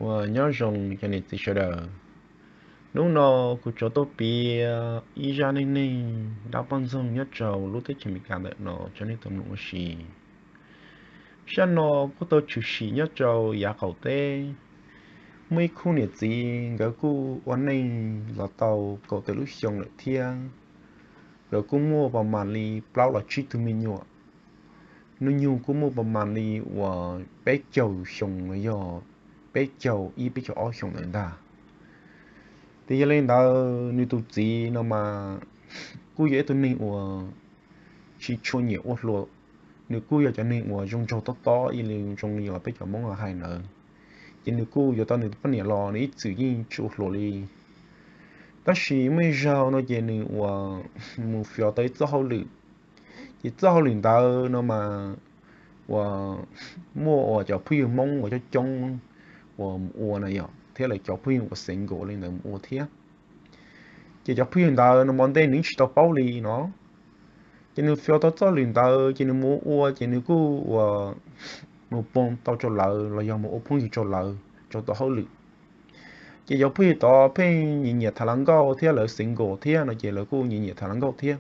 Ua nyob zoo cov niam txiv sawv daws. Hnub no kuv tsuas tuaj piav ib zaj neej neeg dab poj ntxoog nyob rau lub teb chaws Amelikas ntawm no rau nej tau mloog ua si. Zaj no kuj tau tshwm sim nyob rau yav qaum teb. Muaj ib khub niam txiv nkawd kuj ua neej los tau kaum tawm lub xyoo lawm thiab. Nkawd kuj muaj pas mas li plaub los tsib tug me nyuam. Hnub nyoog kuj muaj pas mas li uas peb caug xyoo los yog peb caug ib peb caug ob xyoo ntawd ntag. Ces yog li ntawd nws tus txiv no mas kuj yog ib tug neeg uas tsis tshua nyiam ua hluas. Nws kuj yog cov neeg uas zoo nraug tob tob ib li zoo li uas peb cov Hmoob hais ntawd. Ces nws kuj yuav tau nws tus poj niam los nws ib txwm yeej tsis ua hluas li. Tab sis muaj ib zaug no ces nws uas mus fiav tau ib txoj hauj lwm. Ces txoj hauj lwm ntawd no mas uas muaj uas cov phooj ywg Hmoob uas coob coob uas mus ua na yom, thiab lawv cov phooj ywg uas xeev nkaus li ntawd mus ua thiab. Ces cov phooj ywg ntawd no mas ntej nws tsis tau paub li no. Ces nws fiav tau txoj lwm ntawd ces nws mus ua ces nws kuj uas mus poob tau rau lawv los yog mus ua phooj ywg rau lawv rau tom hauj lwm. Ces cov phooj ywg tod pheej nyiam nyiam tham hluas nkauj thiab lawv xeev nkaus thiab no ces lawv kuj nyiam nyiam tham hluas nkauj thiab.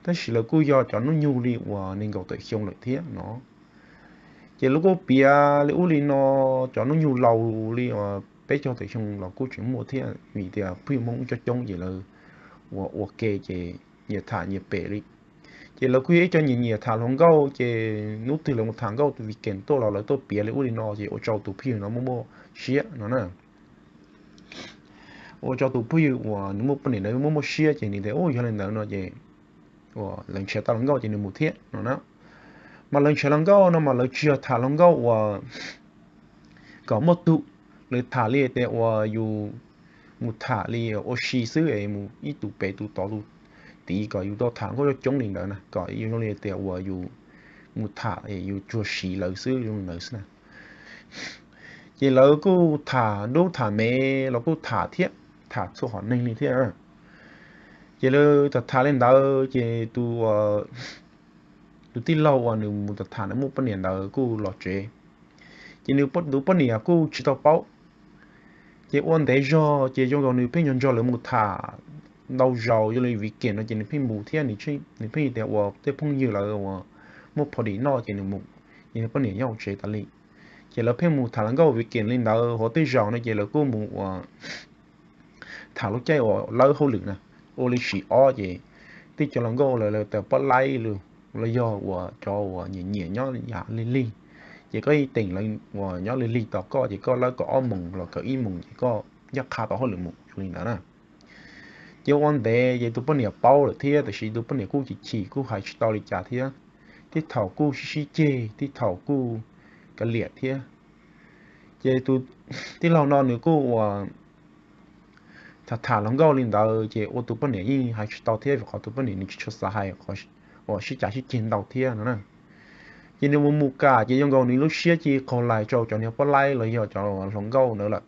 Tab sis lawv kuj yog cov hnub nyoog li uas nees nkaum tawm xyoo lawm thiab no. Ces lawv kuj piav li ub li no, cov hnub nyoog laus li uas peb caug tawm xyoo los kuj tseem muaj thiab vim tias phooj ywg Hmoob coob coob ces lawv uas ua ke ces nyiam tham nyiam pem li. Ces lawv kuj yog ib co nyiam nyiam tham hluas nkauj ces hnub twg lawv mus tham nkauj tus weekend tuaj los lawv tuaj piav li ub li no ces ua rau tus phooj ywg no muaj muaj siab no na. Ua rau tus phooj ywg uas nws muaj poj niam ntawd muaj muaj siab ces nws tias u yog li ntawd no ces uas lawv nrhiav tau hluas nkauj ces nws mus thiab no na. Mas lawv nrhiav hluas nkauj no mas lawv tsis yog tham hluas nkauj uas kom muaj tus, lawv tham li tias uas yus mus tham li ua si xwb es mus ib tus pem tus tod tus tid kom yus tau tham nkauj coob coob li ntawd na, kom yus zoo li tias uas yus mus tham es yus tsuag siv lawv xwb zoo li ntawd xwb na. Ces lawv kuj tham dub tham me los kuj tham thiab, tham txhua hom neeg li thiab. Ces lawv tham tham li ntawd ces tus tus tij laug uas nws mus tham tham nws muaj poj niam ntawd kuj los tsev. Ces nws tus poj niam kuj tsis tau paub. Ces ua ntev zog ces zoo nkaus nws pheej nrog nrog lawv mus tham ntau zaus, yog li weekend no ces nws pheej mus thiab, nws pheej tias uas tej phooj ywg lawv uas muaj party noj ces nws mus, ces nws poj niam nyob hauv tsev tas li. Ces lawv pheej mus tham hluas nkauj weekend li ntawd, hos tej zaum no ces lawv kuj mus uas tham lub caij uas lawb hauj lwm na, ua li sim ob ces tej cov hluas nkauj lawv tawm pab laib los yog uas cov uas nyiam nyiam nyob yam lig lig, ces koj ib teem lawv uas nyob lig lig tos koj ces koj lawb kaum ob moos los kaum ib moos ces koj ncaj qha tau hauj lwm mus li ntawd na. Ces ua ntev ces tus poj niam paub lawm thiab, tiam sis tus poj niam kuj chim chim kuj hais tsis tau li cas thiab. Tej thaum kuj sib sib ceg, tej thaum kuj kav liam thiab. Ces tus tij laug no nws kuj uas tham tham hluas nkauj li ntawd ces ua tus poj niam yeej hais tsis tau thiab, vim qhov tus poj niam nws tsis tshua xav hais uas sib cav sib ceg ntau thiab no na. Ces nws mus mus kam ces zoo nkaus nws lub siab cia li qaug lais rau cov niag pab laib los yog cov hluas nkauj ntawd lawm.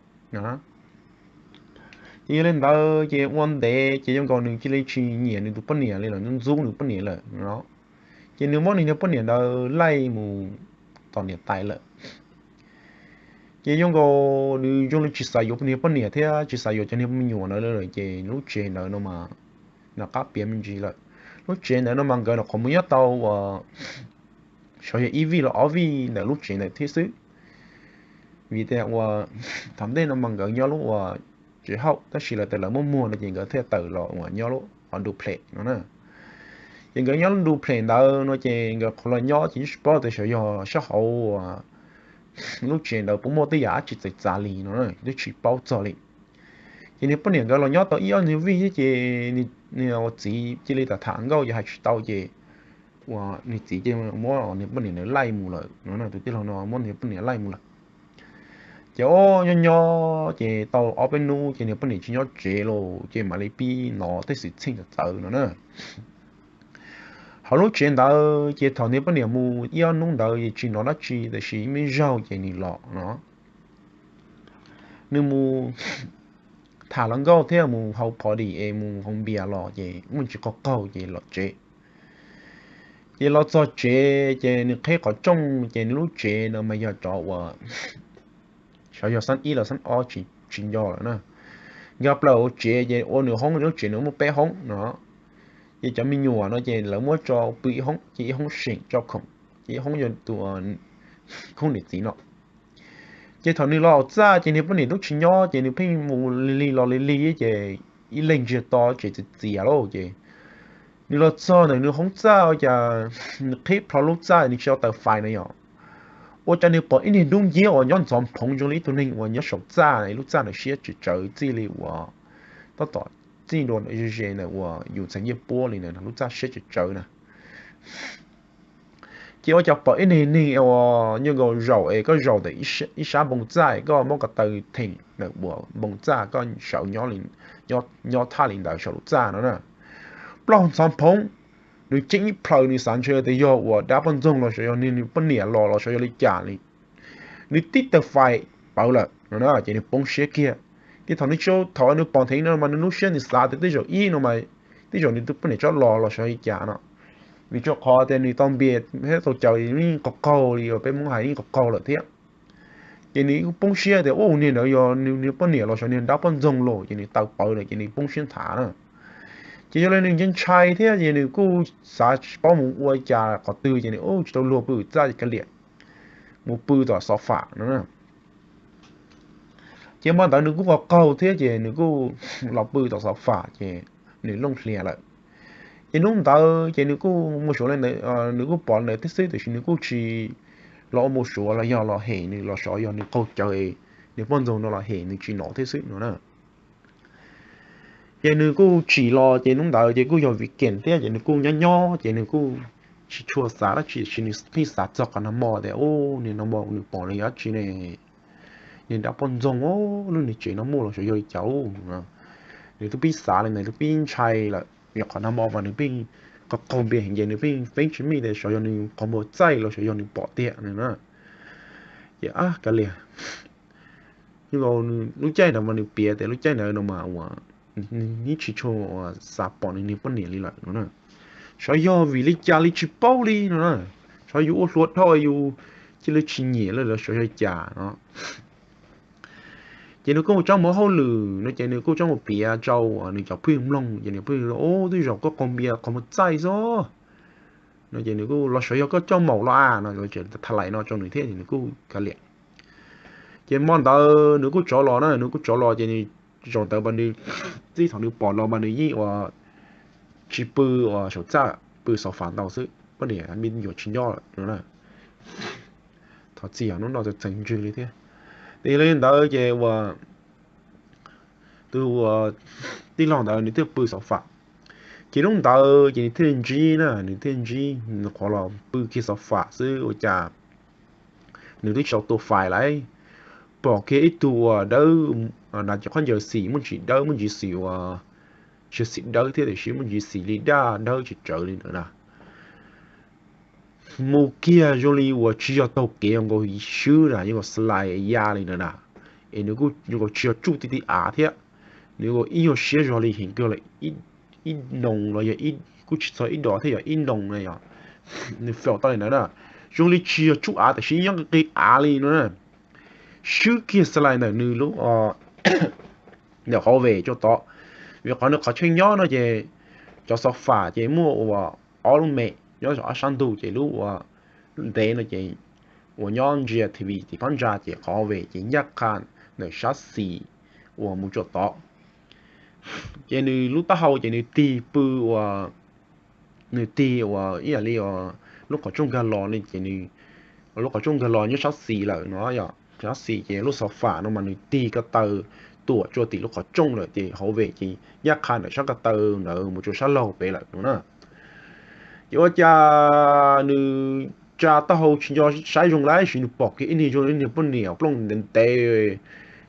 Ces yog li ntawd ces ua ntev ces zoo nkaus nws cia li tsis nyiam nws tus poj niam li lawm, ntxub nws poj niam lawm no. Ces nws muab nws niag poj niam ntawd laij mus tom niam tais lawm. Ces zoo nkaus nws zoo li tsis xav yuav niag poj niam thiab tsis xav yuav cov niag me nyuam ntawd lawm, ces lub tsev ntawd no mas nws qab piav me ntsis lawm. Lub tsev ntawd no mas nkawd nyuam qhuav mus nyob tau uas xyov yog ib vij los ob vij ntawm lub tsev ntawd thiab xwb. Vim tias uas thaum ntej no mas nkawd nyob lub uas tsev hauj, tab sis lawv tias lawv muaj muag no ces nkawd thiaj tawm los uas nyob lub duplex no na. Ces nkawd nyob lub duplex ntawd no ces nkawd qhuav los nyob ces yeej tsis paub tias xyov yog sab hauv uas lub tsev ntawd puas muaj tej yam dab tsi txawv txav li no, twb tsis paub txog li. Ces niag poj niam nkawd los nyob tau ib ob niag vij thiab ces niag txiv cia li tham tham nkauj ces hais tsis tau ces uas niag txiv ces muab niag poj niam ntawd laij mus lawm no, tus tij laug no muab niag poj niam laij mus lawm. Ces o nyob nyob ces tau ob peb hnub ces niag poj niam tsis nyob tsev los ces mam li pib hnov tej xwm txheej txawv txawv no na. Hauv lub tsev ntawd ces thaum niag poj niam mus ib ob hnub ntawd ces tsis hnov dab tsi, tab sis muaj ib zaug ces nws los no, nws mus tham hluas nkauj thiab mus haus party es mus haus npias los ces muaj ntsis qaug qaug ces los tsev. Ces los txog tsev ces nws qhib qhov rooj ces nws lub tsev no mas yog cov uas xyov yog xab ib los xab ob tsis nco lawm na. Nkag plaws hauv tsev ces ua nws hoob, lub tsev nws muaj peb hoob no. Ces cov me nyuam no ces lawv muab tso pw ib hoob, ces ib hoob seem tso khoom, ces ib hoob yog tus khub niam txiv no. Ces thaum nws los txaj ces nws poj niam twb tsis nyob, ces nws pheej mus lig lig los lig lig ces ib leeg ntsiag to tsev txias txias lauj. Ces nws los txog ntawm nws hoob txaj ua cas nws qhib plho lub txaj nws tsis tau taws fais na yom. Ua cas nws pom ib niag dub nciab uas nyob ntxhov phoov zoo li ib tug neeg uas nyob saum txaj, lub txaj ntawd siab tsawv tsawv txij li uas tab tom txij dua ze ze ntawm uas yus ntxhais ncej puab li ntawd, lub txaj siab tsawv tsawv na. Ces ua cas pom ib niag neeg uas nyuj nkaus zaum es koj zaum ntawm ib sab npoo txaj, koj muab ko taw theem ntawm uas npoo txaj, koj sawv nyob thaj li ntawd saum lub txaj no na. Plaub ntxhov phoov, nws ceeb ib plhaws, nws xav ntshe tias yog uas dab poj ntxoog los xyov yog nws poj niam los los xyov yog li cas li. Nws tib taws fais pawv lawm no na, ces nws poob siab kiag. Ces thaum nws tsis, thaum nws pom dheev no mas nws lub siab nws xav tias tej zaum ib no mas tej zaum nws tus poj niam tsob los los xyov li cas no. Vim rau qhov tias nws tau npias thiab tau caw yeej qaug qaug li uas peb Hmoob hais yeej qaug qaug lawm thiab. Ces nws kuj poob siab tias ua niag ntawd yog nws poj niam los xyov niag dab poj ntxoog los, ces nws taw pawv lawm ces nws poob siab nthav na. Ces yog li nws ntshai ntshai thiab ces nws kuj xav tsis paub mus ua cas qhov twg ces nws ua tsis tau luag pw txaj ces kav liam mus pw tom xov fam no na. Ces hmo ntawd nws kuj qaug qaug thiab ces nws kuj los pw tom xov fam ces nws looj hlias lawm. Ces hnub ntawd ces nws kuj mus suav li ntawd, nws kuj pom li ntawd thiab xwb tiam sis nws kuj tsis los ua mus suav los yog los hem nws los xyov yog nws qaug cawv, nws poj ntxoog no los hem nws tsis nov thiab xwb no na. Ces nws kuj tsim los ces hnub ntawd ces kuj yog weekend thiab ces nws kuj nyob nyob ces nws kuj tsis tshua xav dab tsi tiam sis nws pheej xav txog qhov nag hmo tias ub niag nag hmo nws pom nws yog dab tsi ne, niag dab poj ntxoog lub niag tsev no muaj los xyov yog li cas. Nws twb pib xav li ntawd, nws twb pib ntshai lawm, yog qhov nag hmo mas nws pheej qaug qaug npias heev ces nws pheej feeb tsis meej tias xyov yog nws qhov muag txaij los xyov yog nws pom tiag no na. Ces ab kav liam, lub caij ntawd mas nws piav tias lub caij ntawd no mas uas nws yeej tsis tshua xav pom nws niag poj niam li lawm no na. Xyov yog vim li cas li tsis paub li no na, xyov yus ua hluas dhau yus cia li tsis nyiam lawm los xyov yog cas no. Ces nws kuj mus tsob mus hauj lwm no ces nws kuj tsob mus piav rau nws cov phooj ywg mloog ces nws phooj ywg, ub, twb zaum koj qaug npias qhov muag txaij xwb no ces nws kuj los xyov yog koj coj maum los a no, tha lais no rau nws thiab nws kuj kav liam. Ces hmo ntawd nws kuj tsov los na, nws kuj tsov los ces nws zaum ntawd mas nws, txij thaum nws pom los mas nws yeej ua tsis pw uas saum txaj, pw xov fam ntau xwb, poj niam me nyuam tsis nyob lawm no na. Thov txim yog hnub no txeev ntswg li thiab. Ces li ntawd ces ua tus tij laug ntawd nws thiaj pw xov fam. Ces hnub ntawd ces nws thiaj ntsib na, nws thiaj ntsib nws qhuav los pw kiag xov fam xwb ua cas nws twb tsis tau tua fais lawm, pom kiag ib tug uas dawb, na ces khaub ncaws xim muaj ntsis dawb muaj ntsis xim uas, tsis xim dawb thiab tiam sis muaj ntsis xim li daj dawb tsawv tsawv li ntawd na. Mus kiag zoo li uas tsis yog taug kev nkaus swb na, yeej ua xlais ya li ntawd na. Es nws kuj tsis yog tsuj ti ti av thiab, nws ua ib nyuag siab zog li heev kawg li, ib noos los yog kuj tsis txog ib dos thiab, yog ib noos na yog nws feem tau li ntawd na. Zoo li tsis yog tsuj av tiam sis nyob qis av li no na. Swb kiag xlais ntawm nws lub, ntawm hauv ves tuaj tod, vim qhov nws qhov tsheej nyob no ces cov xov fam ces muaj ua ob lub me nyob ob sab ntug ces lub ua ntev no ces uas nyob ntsia T V tim phab ntsa ces qhov hauv ves ces ncaj qha ntawm sab xis uas mus tuaj tod. Ces nws lub taub hau ces nws tig pw ua, nws tig ua ib yam li lub qhov rooj nkag los li ces nws, lub qhov rooj nkag los nyob sab xis lawm no yog sab xis ces lub xov fam no mas nws tig ko taw tuam tsua tim lub qhov rooj lawm ces hauv ves ces ncaj qha ntawm sab ko taw ntawd mus rau sab laug pem lawm no na. Ces ua cas nws tsa taub hau tsis nco saib zoo lawm sis nws pom kiag ib niag zoo li niag poj niam plooj ntev ntev,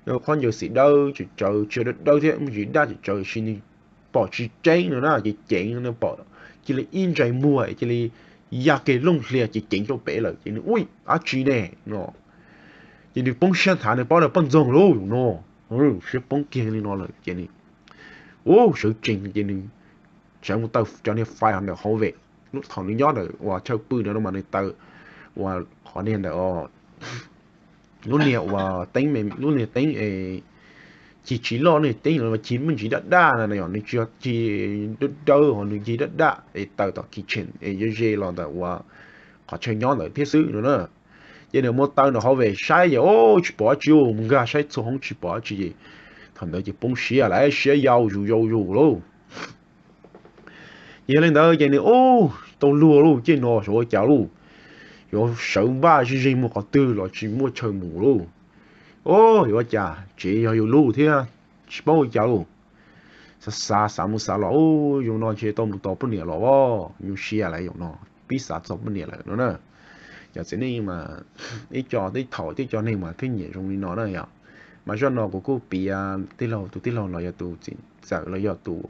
khaub ncaws xim dawb tsawv tsawv, tsis dawb dawb thiab muaj ntsis daj tsawv tsawv sis nws pom tsis tseeb no na, ces ceev no pom cia li ib ntsais muag cia li ya kiag looj hlias ces ceev rau pem lawm ces nws ua dab tsi ne no. Ces nws poob siab nthav, nws paub nws poj ntxoog lauj no, siab poob kiag li no lawm ces nws ua sawv tsees ces nws sawv mus taw cov niag fais ntawm hauv ves, lub thaum nws nyob ntawm uas chaw pw ntawd no mas nws taw uas qhov niag ntawm lub niag uas teeb, lub niag teeb es cig tsis loj, niag teeb los cig me ntsis daj daj na yom, nws tsis yog cig dawb dawb ho nws cig daj daj es tawm tom kitchen es ze ze los ntawm uas qhov chaw nyob ntawd thiab xwb no na. Ces nws mus taw nws hauv vem saib ces o tsis pom dab tsi, mus nkag saib txhua hoob tsis pom dab tsi ces thaum ntawd ces poob siab lawm, siab yau zus yau zus lauj. Ces yog li ntawd ces nws ub tau luag lauj, ces no xyov ua cas lauj, yuav sawv vaj zeeg zeeg mus qhov twg los tsis muaj chaw mus lauj. O, yuav ua cas tsev yog yus lub thiab, tsis paub ua cas lauj. Xav xav xav mus xav los, u, yus no ntshe tau mus tos poj niam los, nyuaj siab lawm yus no, pib xav txog poj niam lawm no na. Cov txiv neej mas ib co tej thaum tej co neeg mas thiaj nyiam zoo li no na yom. Mas zaj no kuv kuj piav tij laug, tus tij laug no yog tus txiv ntxawm los yog tus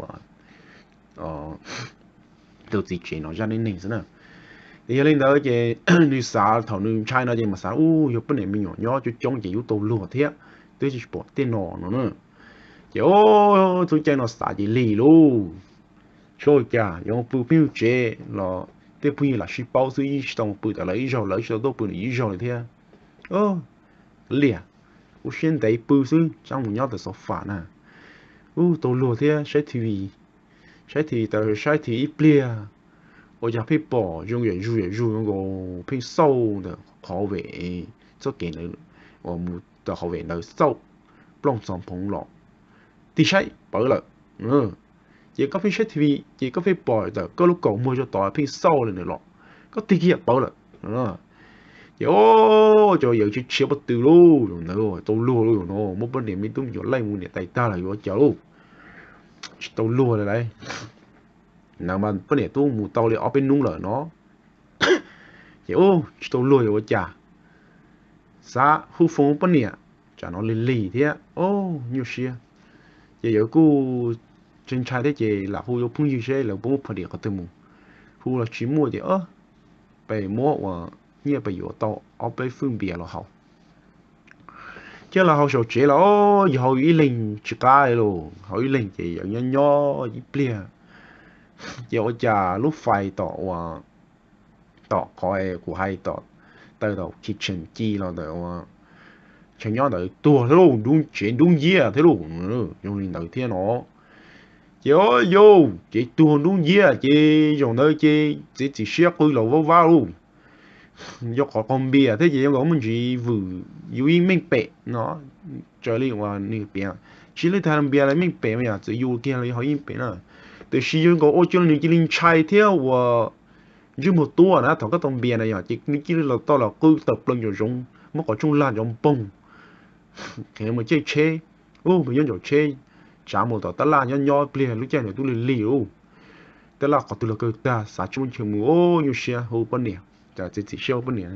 tus txiv tsev no zaj neej neeg xwb na. Ces yog li ntawd ces nws xav, thaum nws ntshai no ces mas xav, u, yog poj niam me nyuam nyob coob coob ces yus tau luag thiab, twb tsis pom tej no no na. Ces o, txhua caij no xav ces lig lauj, tsis ua cas, yuav pw pheej tsev los tej phooj ywg lam sib paub xwb, yeej tsis tau mus pw tom lawv ib zaug, lawv tsis tau tuaj pw nws ib zaug li thiab. Liam, ua siab ntev pw xwb, tsav mus nyob tom sofa na. U, tau luag thiab, saib TV, saib TV tas saib TV ib pliag, ua cas pheej pom zoo yam zuj yam zuj zoo nkaus pheej xauj ntawm qhov vem txoj kev ntawd, uas mus tom qhov vem ntawd xauj, plooj txog phoov los, tig saib pawv lawm. Ces koj pheej saib TV ces koj pheej pom ntawm koj lub kaus muag zoj tod pheej xauj li ntawd los, koj tig kiag pawv lawm. Ces o, cov yawg tsis tshiab pob tw lauj, ntawd tau luag lauj no, muab poj niam me tub me nyuam laij mus niam tais tag lawm yuav ua cas lauj. Tsis tau luag li lauj. Ntawd mas poj niam twb mus tau li ob peb hnub lawm no. Ces u, tsis tau luag yuav ua cas, xav hu foos poj niam, tsam no lig lig thiab, o, nyuaj siab. Ces yawg kuj ntshai ntshai thiab ces lam hu yuav phooj ywg seb lawv puas muaj pha diam qhov twg mus. Hu los tsis muaj ces peb muab ua nyiaj peb yuav tau ob peb fwj npias los haus. Ces los haus saum tsev los yawg haus ib leeg tsis qab li lauj, haus ib leeg ces yawg nyob nyob ib pliag, ces ua cas lub fais tom uas, tom qhov kuv hais tom, taw tom kitchen ci los ntawm uas chaw nyob ntawd tuag thiab lauj, nrub tsev nrub nciab thiab lauj, zoo li ntawd thiab no. Ces o yau, ces tuag nrub nciab ces zaum ntawd ces txiav txim siab qw los vab vab lauj. Yog qhov qaug npias thiab ces zoo nkaus muaj ntsis vwm yus ib meej pem no, raws li uas nws piav, tsis li tag npias los meej pem mas yom, txawm yus kiag los yog ho ib meej pem na. Tiam sis zoo nkaus ua cia li nws cia li ntshai thiab uas ntsej muag tuaj na, thaum koj tau npias na yom, ces nws cia li los tau los qw tawm plaws ncov zoov, muab qhov rooj lag nrov npoog, qhia mus caij tsheb, mus nyob nraum tsheb, tsav mus tom tab laj nyob nyob pliag lub caij ntawd twb lig lig lauj. Tab laj qhov twg los kawg tag, xav tsis muaj chaw mus, o, nyuaj siab hu poj niam, txiav txim siab hu poj niam,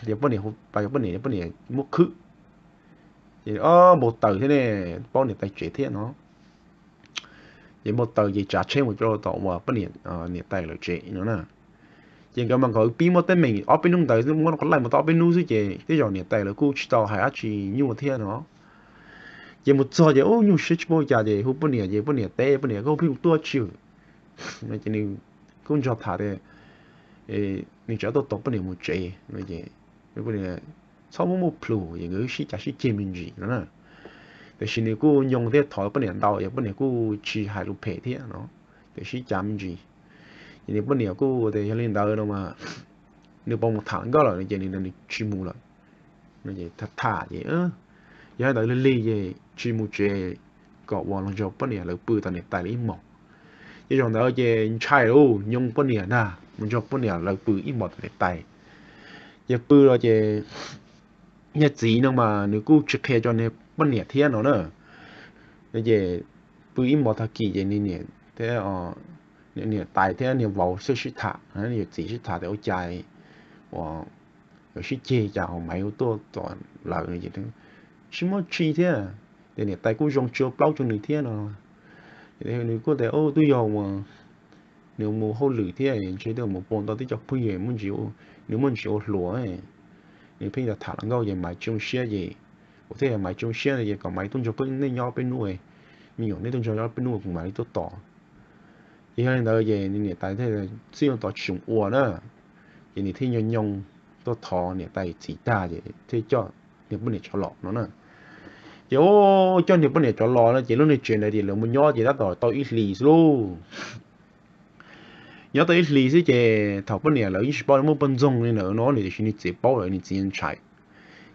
tias poj niam, poj niam, poj niam muab khwb, ces o, npau taws thiab ne, paub niam tais tsev thiab no. Ces npau taws ces tsav tsheb mus rau tom uas poj niam, niam tais lawv tsev no na. Ces nkawd mas nkawd pib muaj teeb meem ob peb hnub ntawd, muab qhov laij mus tau ob peb hnub xwb ces tej zaum niam tais lawv kuj tsis tau hais dab tsi nyuaj thiab no. Ces mus txog ces ub nyuaj siab tsis paub cas ces hu poj niam ces poj niam teb poj niam, koj pheej mus tuaj tsi? Ces nws kuj nrog tham tias nws tseem tuaj tos poj niam mus tsev no ces poj niam txhob muaj muaj plhus es nkawd sib cav sib ceg me ntsis no na. Tiam sis nws kuj nyoo thiab thov poj niam ntau es poj niam kuj tsis hais lus phem thiab no, tias sib cav me ntsis. Ces nws poj niam kuj tias yog li ntawd no mas nws puas mus tham nkauj lawm no ces nws tsis mus lawm. Tham tham ces yog li ntawd lig lig ces tsis mus tsev kom uas los nrog poj niam lawv pw tom niam tais lawv ib hmos. Ces zaum ntawd ces ntshai lauj, nyoo poj niam ntag, mus nrog poj niam lawv pw ib hmos tom niam tais. Ces pw los ces niag txiv no mas nws kuj tsis qhia rau niag poj niam thiab no na. Ces pw ib hmos tag kis ces niam tais thiab niag vauv xwb sib tham, niag txiv sib tham tias ua cas uas sib ceg cas ho Maiv tuaj tom lawv no ces tsis muaj tsi thiab, ces niam tais kuj zoo tsis ua plaub rau nws thiab no. Nws kuj tias twb yog uas nws mus hauj lwm thiab ntshe twb mus pom tau tib co phooj ywg, nws muaj ntsis ua hluas, nws pheej tham hluas nkauj ces Maiv tsis zoo siab ces kuv thiaj Maiv tsis zoo siab no ces kom Maiv tuaj nrog peb, nej nyob peb hnub, me nyuam nej tuaj nrog nyob peb hnub kuv mam li tuaj tos. Ces yog li ntawd ces niam tais thiaj txij no tos tsis tshua ua na, ces nws thiaj nyoo nyoo tuaj thov niam tais txiv tag ces thiaj coj niag poj niam tsov los no na. Ces coj niag poj niam tsov los no ces lub niag tsev ntawd ces lawv mus nyob ces tab tom tau ib hlis xwb lauj. Nyob tau ib hlis xwb ces thaum poj niam lawv yeej tsis paub muaj poj ntxoog li ntawd no, tiam sis nws txiv paub lawm, nws txiv ntshai.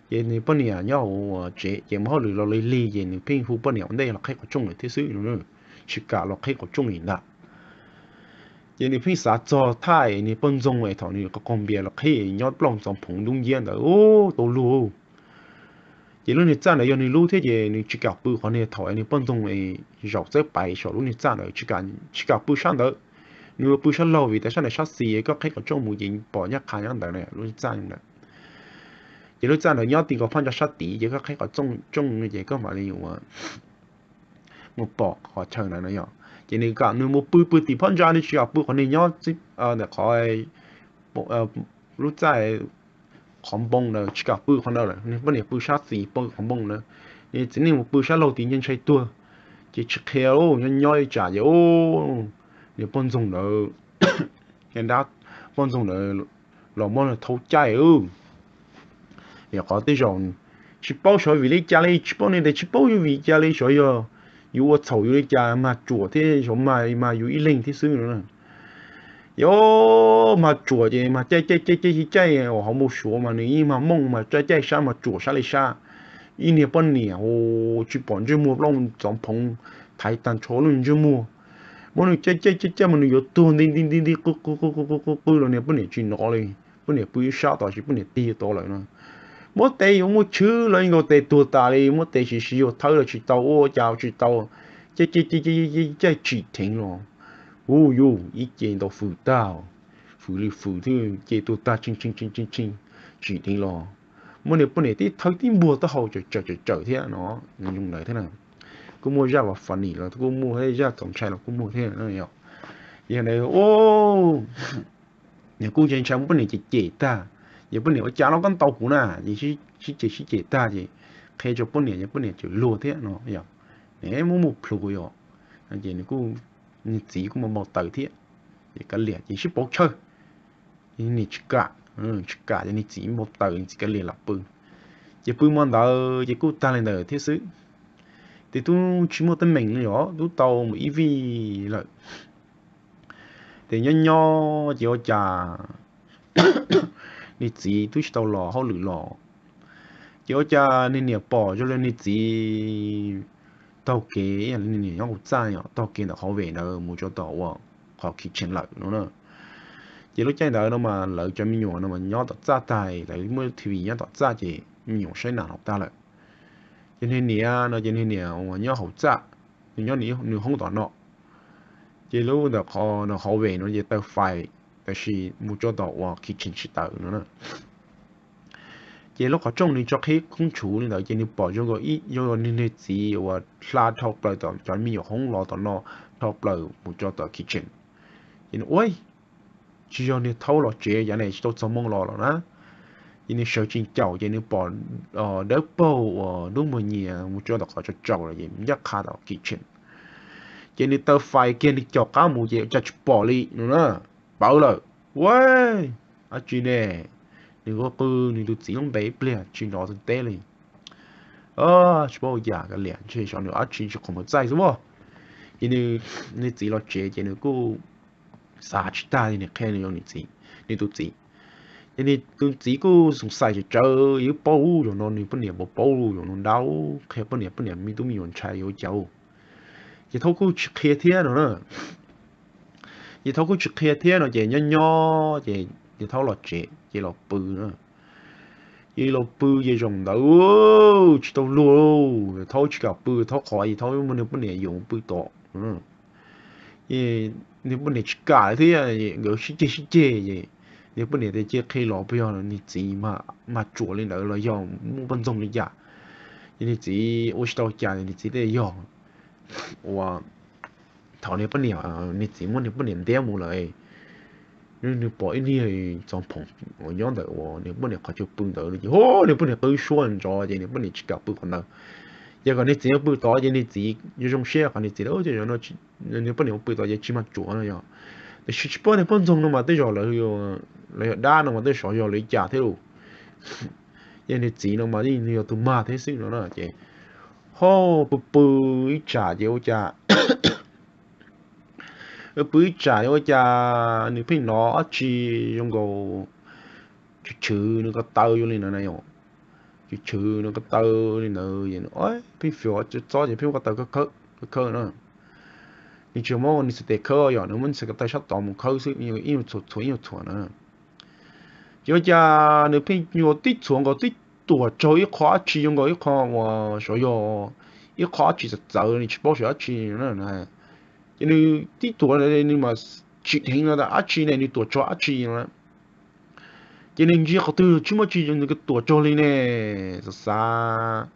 Ces nws poj niam nyob hauv tsev ces muaj hauj lwm los lig lig ces nws pheej hu poj niam ua ntej los qhib qhov rooj lawm thiab xwb, tsis kam los qhib qhov rooj li ntag. Ces nws pheej xav txog thaij nws poj ntxoog es thaum nws qaug npias los qhib nyob plooj ntxoov phoov dub nciab ntawd tau luag. Ces lub niag txaj ntawd yog nws lub thiab ces nws tsis kam pw qhov niag thaum nws poj ntxoog zaum txawb pais saum lub niag txaj ntawd, tsis kam pw sab ntawd. Nws yuav pw sab laug vim tias sab ntawd sab xis, koj qhib qhov rooj mus ces pom nyab qha nyob ntawd na, lub niag txaj ntawd. Ces lub txaj ntawd nyob ti nkaus phab ntsa sab tid ces koj qhib qhov rooj ces koj mam li mus pom qhov chaw ntawd no yom. Ces nws kam nws mus pw pw tim phab ntsa, nws tsis kam pw qhov niag nyob ntawm qhov lub txaj qhov npoo ntawd, tsis kam pw qhov ntawd lawm, nws poj niam pw sab xis pw qhov npoo ntawd. Nws txiv neej mus pw sab laug tid ntshe ntshai tuag. Ces tsis qhia lauj, nyob nyob ib tsam ces niag poj ntxoog ntawd, dab poj ntxoog ntawd los muab nws thauj caij. Yog qhov tej zaum tsis paub xyov vim li cas li, tsis paub ne, tsis paub yog vim cas li, xyov yog yus ua txhaum yus li cas mas tsuam thiab xyov mas mas yus ib leeg thiab xwb no. Yog mas tsuam ces mas caij caij caij caij caij uas hauv npau suav mas nws yeej mas mooj mas caij caij sab mas tsuam sab li sab. Ib niag poj niam hu tsis pom ntsej muag, plooj ntxoov phoov thaiv tag nrho lub ntsej muag. Muab nws caij caij caij caij mas nws yuav tuag nti nti nti nti qw qw qw qw qw qw los niag poj niam tsis hnov li. Poj niam pw ib sab tod sis poj niam tig tod lawm no. Muab tes yuav muaj tshwv los nkaus tes tuag tas li, muab tes siv siv ua thawb los tsis tau, ua cas tsis tau. Caij caij caij caij caij tsim dheev los. Ub yus ib ce ntau fws tag, fws li fws thiab ce tuag tag tshee tshee tshee tshee tshee, tsim dheev los. Muab niag poj niam tib thawb tib npuag taub hau tsawm tsawm tsawm thiab no, zoo ntawd thiab na. Kuj muaj zaj uas funny los kuj muaj, zaj txaus ntshai los kuj muaj thiab. Yog ntawd, nws kuj ntshai ntshai muab poj niam cem cem tag, ces poj niam ua cas no koj ntaus kuv na, ces sib cem sib cem tag ces qhia rau poj niam ces poj niam tseem luag thiab no yom. Nws muab mus plhus yom, ces nws kuj, nws txiv kuj mus npau taws thiab, ces kav liam ces sib pauv chaw. Ces nws tsis kam, tsis kam ces nws txiv npau taws, nws txiv kav liam lam pw. Ces pw hmo ntawd ces kuj tag li ntawd thiab xwb. Ces twb tsis muaj teeb meem li os, twb tau mus ib vij lawm. Ces nyob nyob ces ua cas nws txiv twb tsis tau los hauj lwm los, ces ua cas nws niam pom zoo li nws txiv taug kev, nws niam nyob hauv txaj, taug kev ntawm hauv vej ntawd mus rau tom uas qhov kitchen lawm no na. Ces lub caij ntawd no mas lawv cov me nyuam no mas nyob tom txaj tag, lawv muaj T V nyob tom txaj ces me nyuam saib nas los tag lawm. Ces nws niam no ces nws niam uas nyob hauv txaj, nws nyob nws hoob tom no. Ces lub ntawm qhov hauv vej no ces taw fais, tab sis mus tso tom uas kitchen tsis tawm no na. Ces lub qhov rooj nws tso qhib khoob tshuv li ntawd ces nws pom zoo nkaus ib, zoo nkaus niag txiv uas hla dhau plaws tom cov me nyuam hoob los tom no, dhau plaws mus tso tom kitchen. Ces nws ua, tsis yog niag thaub los tsev, yav ne tsis tau txog moo los los na. Ces nws sawv tsees caum ces nws pom dawb paug uas dub muag nyias mus tso tom qhov tsaus tsaus lawm ces ncaj qha tom kitchen. Ces nws taw fais kiag nws caum qab mus ces ua cas tsis pom li no na, pawv lawm. Ua, dab tsi ne? Nws ua qw nws tus txiv lub npe ib pliag tsis hnov teb li. Tsis paub ua cas, kav liam, ntshe xyov nws dab tsi tsis qhov mus txaij xwb as. Ces nws txiv los tsev ces nws kuj xav tsis tag li, nws qhia nws tus txiv. Ces nws tus txiv kuj xoom xais tsawv tsawv, yuav paub zaum no nws poj niam puas paub zaum no dab, qhia poj niam, poj niam me tub me nyuam ntshai yuav ua cas. Ces thaub kuj tsis qhia thiab no na. Ces thaub kuj tsis qhia thiab no ces nyob nyob ces thaub los tsev ces los pw na. Ces los pw ces zaum ntawd tsis tau luag, thaub tsis kam pw, thaub qhov ces thaub muab nws poj niam yuav mus pw tod. Nws poj niam tsis kam thiab, nkawd sib ceg sib ceg ces nws poj niam tias cia qhia los puas yog nws txiv mag tsuam li ntawd los yog muaj poj ntxoog li cas. Ces nws txiv ua tsis tau cas, nws txiv tias yog ua thaum nws poj niam, nws txiv muab nws poj niam ntiab mus lawm, nws pom ib niag txoov phoom uas nyob ntawm uas nws poj niam qhov chaw pw ntawd ces nws poj niam qw suab nrov ces nws poj niam tsis kam pw qhov ntawd. Ces kom nws txiv pw tod ces nws txiv zoo zoo siab, kom nws txiv, nws poj niam pw tod ces tsis mag tsuam no yog. Tiam sis tsis paub niag poj ntxoog no mas tej zaum lawv yog dab no mas tej zaum xyov yog lawv li cas thiab lauj. Ces niag txiv no mas yeej yog tus mag thiab xwb no na. Ces ho pw pw ib tsam ces ua cas, pw ib tsam ua cas nws pheej hnov dab tsi zoo nkaus tshwm tshwm nws ko taw zoo li ntawd na yom. Tshwm tshwm nws ko taw li ntawd, pheej fiv tsob ces pheej muab ko taw khawb khawb na. Nws tsis muab nws txhais tes khawb yom, nws muab nws txhais ko taw sab tod mus khawb xwb, ib nyuag txhuam txhuam ib nyuag txhuam na. Ces ua cas nws pheej nyuam tib txhuam nkaus tib tuam raug ib qho dab tsi zoo nkaus ib qho uas xyov yog ib qho dab tsi txawv txawv, nws tsis paub xyov dab tsi na. Ces nws tib tuam, nws mas tsim dheev no tas dab tsi ne, nws tuam raug dab tsi no. Ces nws ntsia qhov twg tsis muaj tsi, nws tuam raug li ne. Xav xav,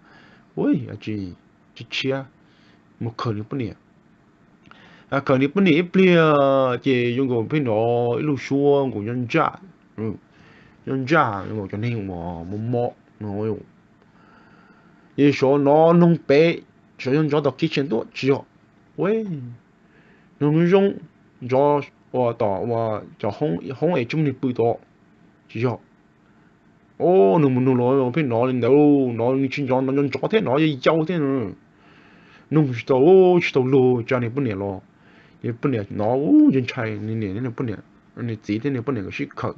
ua tsis tshiab, mus khawm nws poj niam. Khawm nws poj niam ib pliag ces zoo nkaus pheej hnov ib lub suab nkaus nyob ntsaj, nyob ntsaj zoo nkaus cov neeg uas mob mob no. Ces xyov hnov noog pem, xyov yog ntsoov tom kitchen tuaj tsis yog, ua noog zoo zoo ntsoov uas tom uas cov hoob es tsis muaj neeg pw tod tsis yog. Nug mus nug los pheej hnov li ntawd, hnov nws tsis ntsoov, hnov ntsoov ntsoov thiab hnov yau yau thiab. Nug tsis tau, tsis tau luag, tsa niag poj niam los. Niag poj niam hnov ntshai ntshai, niag niam, niag txiv thiab niag poj niam nkawd sib khawm.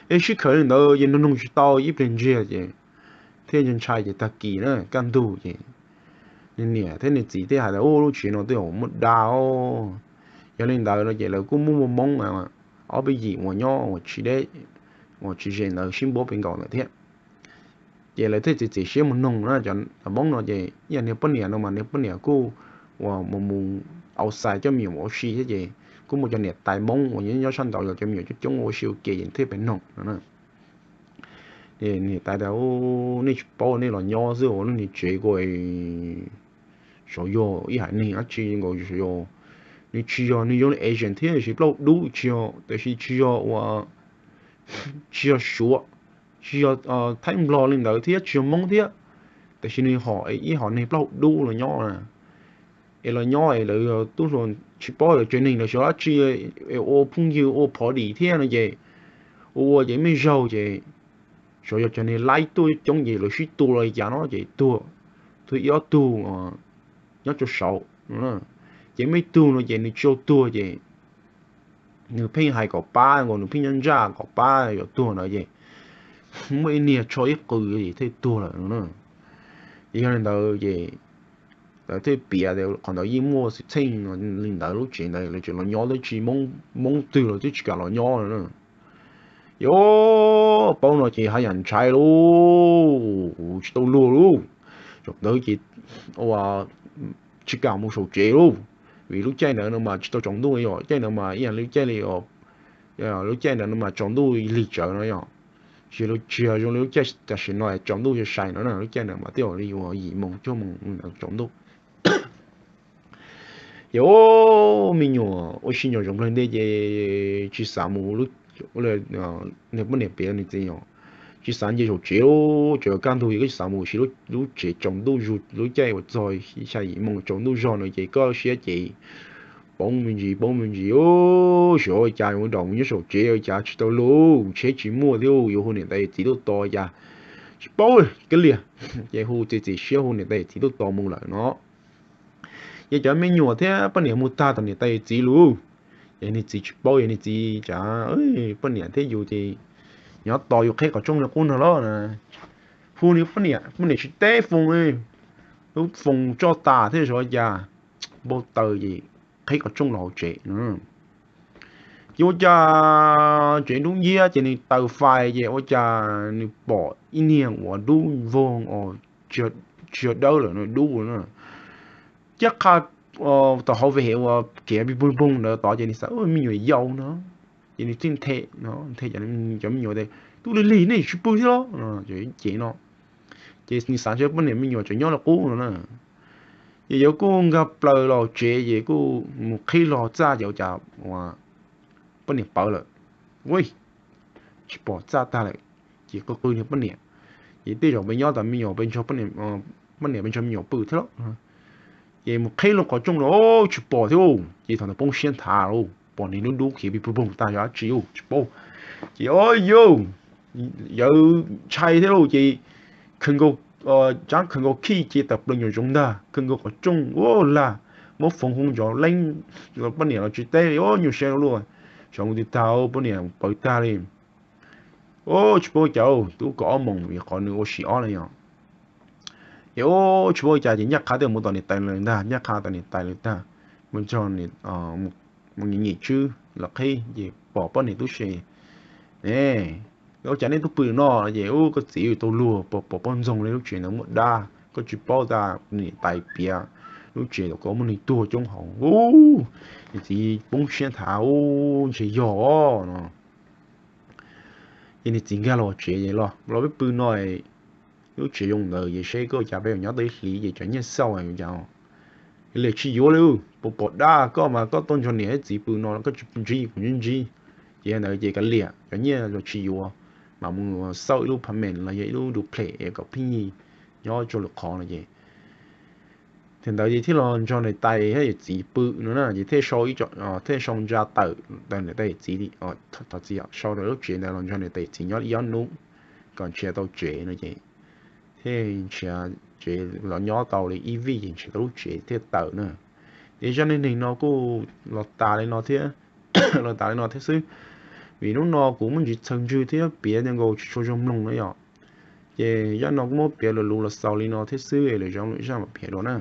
Es sib khawm li ntawd ces nug nug tsis tau ib pliag ntsiag ces thiaj ntshai ces tag kis na kaj ntug ces niag niam thiab niag txiv thiaj hais tias, Ub, lub tsev no twb muaj dab os. Yog li ntawd no ces lawv kuj muaj muaj Hmoob ob peb yim uas nyob uas tsis deb uas tsis ze ntawd sib npuab pes nkaum ntawd thiab. Ces lawv thiaj txiav txim siab mus noog na, cov Hmoob no ces ib yam niag poj niam no mas niag poj niam kuj uas mus mus outside coj me nyuam ua si thiab ces kuj muaj cov niam tais Hmoob uas nyob sab nraud los cov me nyuam coob coob ua si ua ke ces thiaj pem noog no. Niam tais tias, Nej tsis paub nej los nyob xwb, ua lub niag tsev ko xyov yog ib haiv neeg dab tsi nkaus, xyov yog, nws tsis yog, nws yog Asian thiab, tiam sis plaub hau dub tsis yog, tiam sis tsis yog ua, tsis yog Suav, tsis yog Thaib Nplog li ntawd thiab tsis yog Hmoob thiab, tiam sis nws hom ib hom neeg plaub hau dub los nyob na. Es los nyob es lawv tub hluas tsis paub lawv tsev neeg lawv xyov dab tsi, es ua phooj ywg ua phov dim thiab no ces ua ua ces mej zaug ces xyov yog cov neeg laib tuaj coob ces lawv sib tua los li cas no ces tuag, tuag ib ob tug nyob rau saud. Ces muaj ib tug no ces nws tsis tau tuag ces nws pheej hais kom pab nkaus, nws pheej nyob ntsaj kom pab yuav tuag ntawd ces muaj ib niag tsho ib qws ces thiaj tuag lawm no. Ces yog li ntawd ces lawv thiaj piav tias qhov ntawd yeej muaj xwm txheej li ntawd, lub tsev ntawd lawv tseem los nyob twb tsis, Hmoob twg los twb tsis kam los nyob no. Ces paub no ces haj yam ntshai lauj, kuv tsis tau luag lauj. Thaum ntawd ces ua tsis kam mus saum tsev lauj, vim lub caij ntawd no mas tsis tau tsaus ntuj li os, caij ntawd mas ib yam li lub caij li, lub caij ntawd no mas tsaus ntuj lig tsawv no yog, tsis, tsis yog zoo li lub caij tam sim no tsaus ntuj sai sai no na, lub caij ntawd mas twb yog li uas yim moos cuaj moos ntawd tsaus ntuj. Ces me nyuam ua si nyuam zoo nplawg ntej ces tsis xav mus, niag poj niam piav nws txiv os, tsis xav nce saum tsev lauj, tseem kaj ntug ces koj tsis xav mus sis lub tsev tsaus ntuj zog, lub caij uas txog xya yim moos tsaus ntuj zog no ces koj siab ces poob me ntsis poob me ntsis, xyov ua cas mus daus mus nyob saum tsev ua cas tsis tau luag, tsheb tsis muaj thiab yuav hu niam tais txiv tuaj tos cas tsis paub, kab lias. Ces hu txiav txim siab hu niam tais txiv tuaj tos mus lawm no. Ces cov me nyuam thiab poj niam mus tag tom niam tais txiv lawm. Ces niag txiv tsis paub, yog niag txiv cas poj niam thiab yus ces nyob tos yus qheb qhov rooj li qub no los na. Hu niag poj niam, poj niam tsis teb foos, lub foos tso tas thiab xyov cas, npau taws ces qheb qhov rooj los hauv tsev. Ces ua cas tsev dub nciab ces nws taws fais ces ua cas nws pom ib niag uas dub vog os, tsis yog dawb lawm no, dub na, caj qha tom hauv vej uas kev pig poog poog ntawd tod ces nws xav me nyuam yau no, ces nws thiaj nthe, nthe cov me nyuam tias, Tub lig lig nej tsis pw thiab los? Ces no ces nws xav seb poj niam me nyuam tseem nyob li qub no na. Ces yuav kuj nkag plaws los tsev ces kuj mus qhib los txaj ces ua cas poj niam pawv lawm. Ua, tsis pom txaj tag lawm, ces qw qw niag poj niam. Ces tej zaum peb nyob tas me nyuam peb nrog poj niam peb nrog me nyuam pw thiab lauj. Ces mus qhib lub qhov rooj no tsis pom thiab. Ces thaum ntawd poob siab nthav lauj, pom niag dub dub khiav pig pug poog tag yog dab tsi tsis paub. Ces o yawg, yawg ntshai thiab lauj, ces khaws nkaus, tsab khaws nkaus khij ces tawm plaws nyuam zoov ntag, khaws nkaus qhov rooj ua lag, muab foov hoo nrov leeb, poj niam los tsis teb li, nyuam siab luaj. Xyov mus twg tag, poj niam paws tag li. Tsis paub cas, twb kaum ob moos vim qhov nws ua si ob na yom. Ces tsis paub cas ces ncaj qha twb mus tom niam tais lawm ntag, ncaj qha tom niam tais lawm tag, mus nrog, mus nyiam nyiam tswb los qhib ces pom poj niam tub se ne, ua cas nej tuaj pw no? Ces ub, koj txiv tau luag, pom poj ntxoog li, lub tsev ntawd muaj dab, koj tsis paub tas niam tais piav lub tsev tau koj muaj neeg tuag coob hauv. Ub, niag txiv poob siab nthav, ub, ntshe yog no. Ces niag txiv nkag los tsev, los peb pw no, lub tsev zoo ntawd ces seb koj ua cas peb yuav nyob tau ib hlis ces cov nyiaj xauj cas. Liam tsis yuav li, puas pom dab, koj mas koj tuaj nrog niam thiab txiv pw no koj tsis ntsib kuv ntsib ntsib. Ces ntawd ces kav liam, cov nyiaj los tsis yuav, mam mus xauj ib lub apartment los yog ib lub duplex kom pheej nyob rau lwm qhov no ces. Thaum ntawd ces thiaj los nrog niam tais thiab yawm txiv pw no na, ces thiaj sau ib, thiaj sau ntsa tawm ntawm niam tais yawm txiv, thov txim, sau rau lub tsev ntawd los nrog niam tais yawm txiv nyob ib ob hnub kom nrhiav tau tsev no ces thiaj nrhiav tsev los nyob tau li ib vij ces nrhiav tau lub tsev thiaj tawm na. Ces zaj neej neeg no kuj los tas li no thiab, los tas li no thiab xwb. Vim hnub no kuv muaj ntsis txhaws ntswg thiab piav nkaus tsis tshua zoo mloog na yom. Ces zaj no kuj muab piav lus lus los xaus li no thiab xwb, lwm zaus lwm zaj mam piav dua na.